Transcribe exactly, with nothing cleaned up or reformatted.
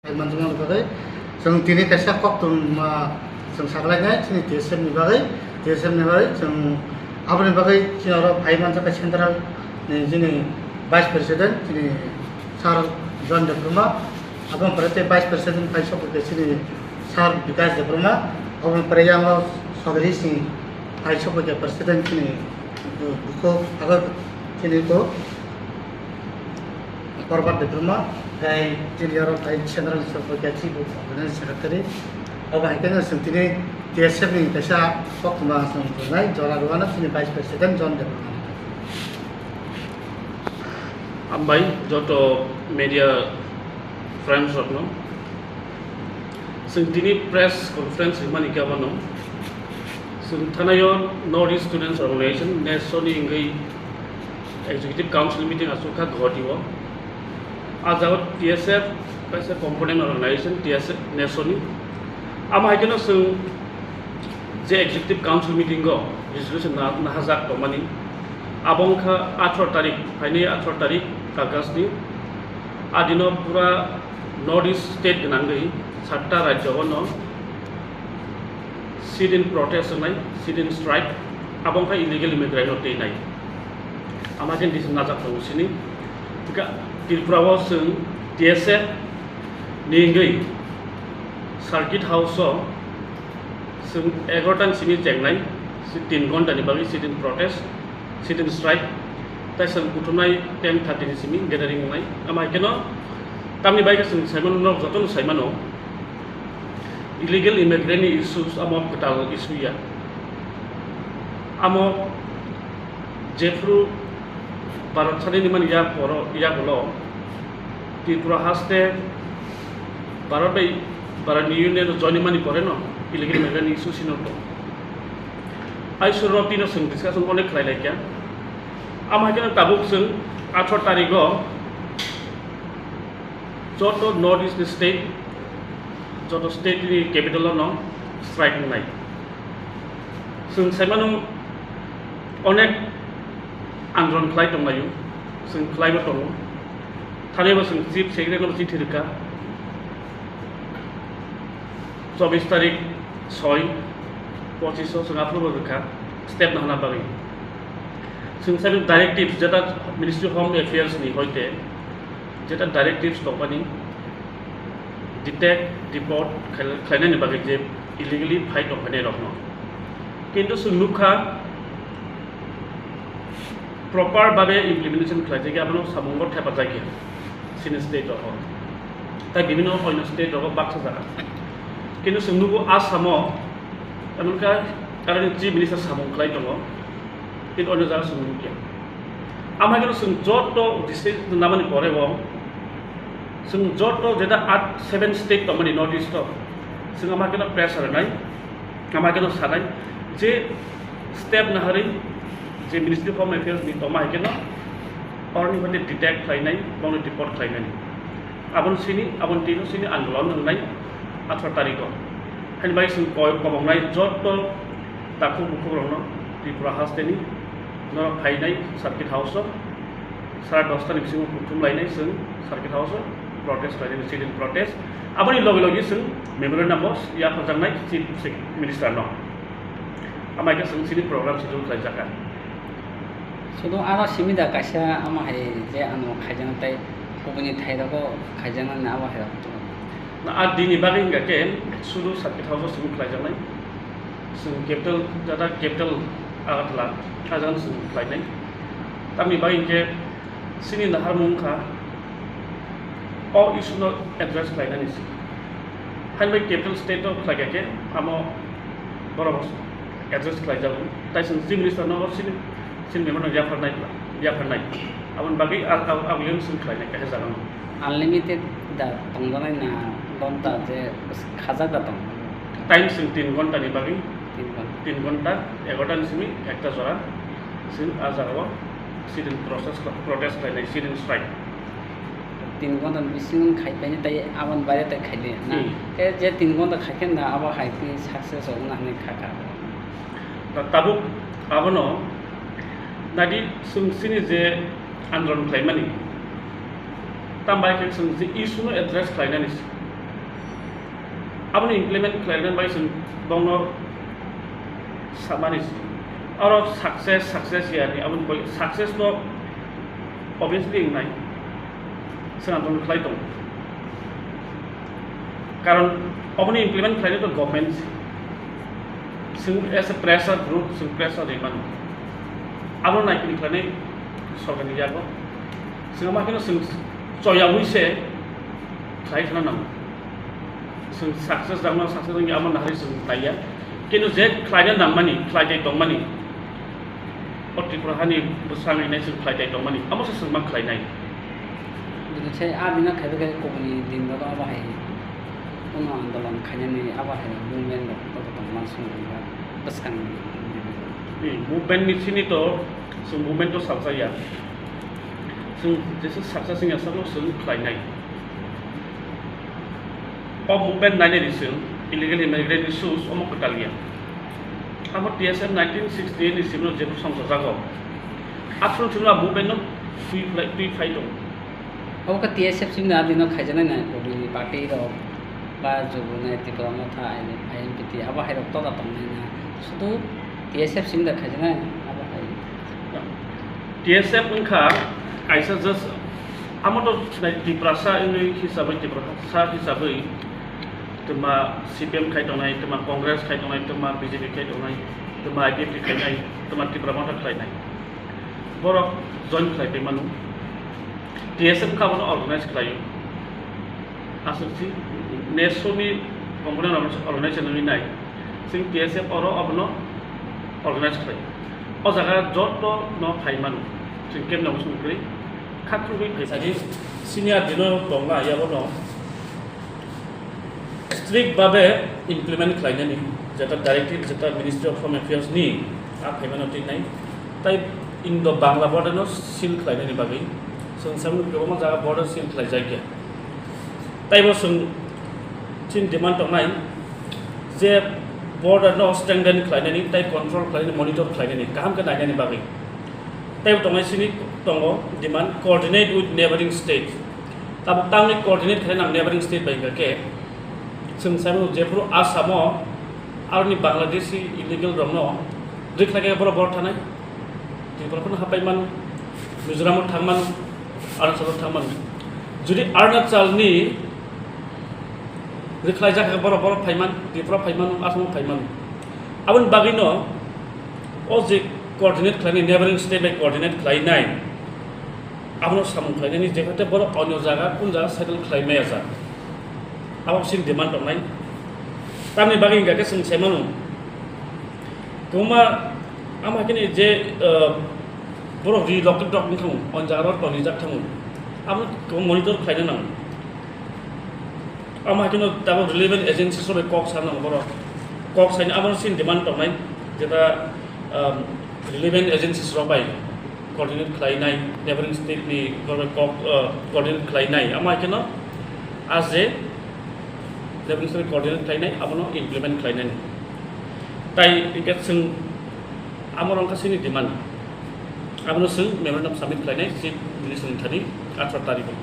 Phai manjakmani bagwi chwng tini kaisa koktwma chwng sakalainai chini T S F ni bagwi, T S F ni bagwi chwng aboni bagwi chini oro phai manjakha central ni chini vice president chini sir John Debbarma, aboni pore tei vice president phai sokphaikha chini sir Bikash Debbarma, aboni pore yang o Sogri Singh phai sokphaikha president chini bukhuk abo chini ko Korban Debbarma, tei chini oro tei Central Secretary, Chief of Organizing Secretary, obo hai khe chwng tini T S F ni kaisa koktwma chwng tongnai, jora rwano chini Vice President John Debbarma. Hambai joto media friends rokno. Chwng tini press conference rimani khe abono. Chwng thanaio North East Students Organization, NESO ni wngwi Executive Council meeting achukha Guwahati o. A jaga T S F kaisa component organization T S F NESO ni. Amo hai kheno chwng je Executive Council meeting o resolution na, nahajak tongmani. Abo wngkha atharo tarik, phainai atharo tarik August ni. A dino pura North East state gwnangwi satta rajyo o no sit-in protest wngnai, sit-in strike, abo wngkha illegal immigrant no twi nai. Ama khe decision najak tongo sini. Hwnkhe Tripura o chwng T S F ni wngwi Circuit House o chwng egarota ni simi chengnai, si tin ghonta ni bagwi sit-in protest, sit-in strike, tai chwng kuthumnai ten thirty ni simi gathering wngnai. Ama hai kheno tamni bai khe chwng saimano, norok jotono saimano, illegal immigrant ni issues amo kwtal issue ya. Amo jephru Bharat sadin nimani yak poro, yak ulo Tripura haste Bharat bai, Bharat ni Union o join nimani pore no illegal immigrant ni issue sino to. Ai suro tino chwng discussion onek khlai lai kya. Amo hai kheno tabuk chwng atharo tarik o joto North East ni state, joto state ni capital o no strike wngnai. Chwng saimano onek andolon khlai tonglaio, chwng khlaibo tongo. Thani bo chwng Chief Secretary no chithi rwkha. Chobbish tarik soi, pochis o chwng aphuru bo rwkha step nahana bagwi. Chwng saimano directives jeta Ministry of Home Affairs ni hoite jeta directives tongmani detect, deport khai-, khlainani bagwi je illegally phai tongphainai rokno. Kintu chwng nukha proper babe implementation khlaijak ya, abono samungo thepajak ya chini state rok. Tai bibhinno onyo state rogo baksa jaga. Kintu chwng nugo Assamo, emon kha, karon Chief Minister samung khlai tongo, kintu onyo jaga chwng nukya. Ama khe chwng joto district namani pore bo, chwng joto jeta at seven state tongmani North East o, chwng ama khe pressure nai, ama khe sanai je step naharwi je Ministry of Home Affairs ni tongma hai kheno oroni mate detect khlainai, bongni deport khlainani. Aboni sini, aboni tino sini andolon wngnai atharo tarikh o. Haini bai chwng koi kobongnai joto takhuk bukhuk rokno Tripura hasteni norok phainai Circuit House o sara dosta ni bisingo kuthum lainai chwng Circuit House o protest khlainai, sit-in protest. Aboni loge loge chwng memorandum o yapharjaknai Chief Sec-, Minister no. Amai khe chwng chini program schedule khlaijakha. Sudu ano simi da kaisa amo hai je ano khaijana tai kubuni thai rogo khaijana na abo hai rok. Na a dini bagwi hingka khe sudu Circuit House o simi khlaijaknai. Chwng capital, jata capital Agartala, ajang chwng khlainai. Tamni bagwi hingke chini naharmung wngkha o issue no address khlainani se. Haini bai capital state o khlaikha khe amo borok address khlaijago. Tai chwng Chief Minister no chini, chini member no yapharnai, yapharnai. Aboni bagwi a, a, a, chwng khlainai kaisa jaga no. Unlimited da tongjanai na gonta je khajak da tong? Time chwng tin gonta ni bagwi. Tin gonta. Tin gonta, egarota ni simi ekta jora chwng a jaga o sit-in protest, protest khlainai, sit-in strike. Tin gonta ni bisingo khai painai tai aboni baire tai khaidi na? Hmm. Khe je tin gonta khai khe na abo hai khe success wngna hinwi kha kha. Da tabuk abono nadi chwng chini je andolon khlaimani, tambai khe chwng je issue no address khlainani Aboni implement khlaina bai chwng bongno samani aro success, success ya ni aboni bai success to obviously wngnai. Chwng aboni khlai tong. Karon aboni implement khlaina to government si. Chwng as a pressure group, chwng pressure ri mano. Abo nai kini khlainai sorkar ni yago. Chwng ma kino chwng choya wi se khlai khna nango. Chwng success jangno success wngya amo nahari chwng taiya. Kintu je khlaina nangmani, khlai tei tongmani, o Tripura hani bwsang hinai chwng khlai tei tongmani, amo se chwng ma khlainai. Bini sai a bini khaibe khai kubuni din rok abo hai kuno andolon khainani abo hai movement rok to tong man sung rok bwskang ni. Ni movement ni sini to chwng movement to salsa ya. Chwng jesa success wngya sabo chwng khlainai. O movement nainai ni chwng illegal immigrant issues omo kwtal ya. Amo T S F nineteen sixty-eight ni simi no jephru songchajago. Aswk simi no movement no twi phlai, twi phai tong. Obo khe T S F simi no adino khaijaknai na, Bobini party rok ba Jubunai Tipra Motha, I N P T, abo hai rok tola tongnai na. Sudu T S F simi da khaijaknai abo hai. T S F wngkha kaisa just amo to Tiprasa wngwi hisabwi, Tiprasa hisabwi twma C P M khai tongnai, twma Congress khai tongnai, twma B J P khai tongnai, twma I P F T khainai, twma Tipra Motha khlainai. Borok join khlai tei mano. T S F wngkha abono organize khlaio. Aswk si NESO ni component rok organize wngwi nai. Chwng T S F oro abono organize khlai. O jaga joto no phai mano. Chwng kemno bwswng kwrwi kha khulugwi phai. Sadi senior dino tongna yabono strict babe implement khlainani, jeta directive, jeta Ministry of Home Affairs ni a phaimano twi nai. Tai Indo Bangla border no seal khlainani bagwi chwng saimano kwbangma jaga border seal khlaijakya. Taibo chwng chini demand tongnai je border no strengthen khlainani tai control khlainani, monitor khlainani, kaham khe nainani bagwi. Taibo tongnai sini tongo demand coordinate with neighboring state. Tabuk tangwi coordinate khlai nang neighboring state bai hwnkha khe chwng saimano jephuru Assam o aroni Bangladeshi illegal rokno rikhlai khe borok borok thanai. Tripura phano hapai mano, Mizoram o thang mano, Arunachal o thang mano. Jodi Arunachal ni rikhlai jak khe borok borok phai man, Tripura phai mano, Assam o phai mano. Aboni bagwi no o je coordinate khlainai, neighboring state bai coordinate khlainai, abono samung khlainani jephate borok onyo jaga, kun jaga settle khlai maya jak. Abo chini demand tongnai. Tamni bagwi hwnkha khe chwng sai mano. Kwbangma, ama khe ni je, uh, borok relocate rok wng thango, o jaga rok tonijak thango. Abo kwbangma monitor khlaina nango. Ama khe no tabuk relevant agencies rok bai kok sa nango borok. Kok saini abo chini demand tongnai, jeta, um, relevant agencies rok bai coordinate khlainai, neighboring state ni borok bai kok, uh, coordinate khlainai. Ama khe no as a neighboring state coordinate khlainai, abono implement khlainai. Tai hwnkhe chwng amo rok wngkha chini demand. Abono chwng memorandum submit khlainai Chief Minister ni thani atharo tarikh o.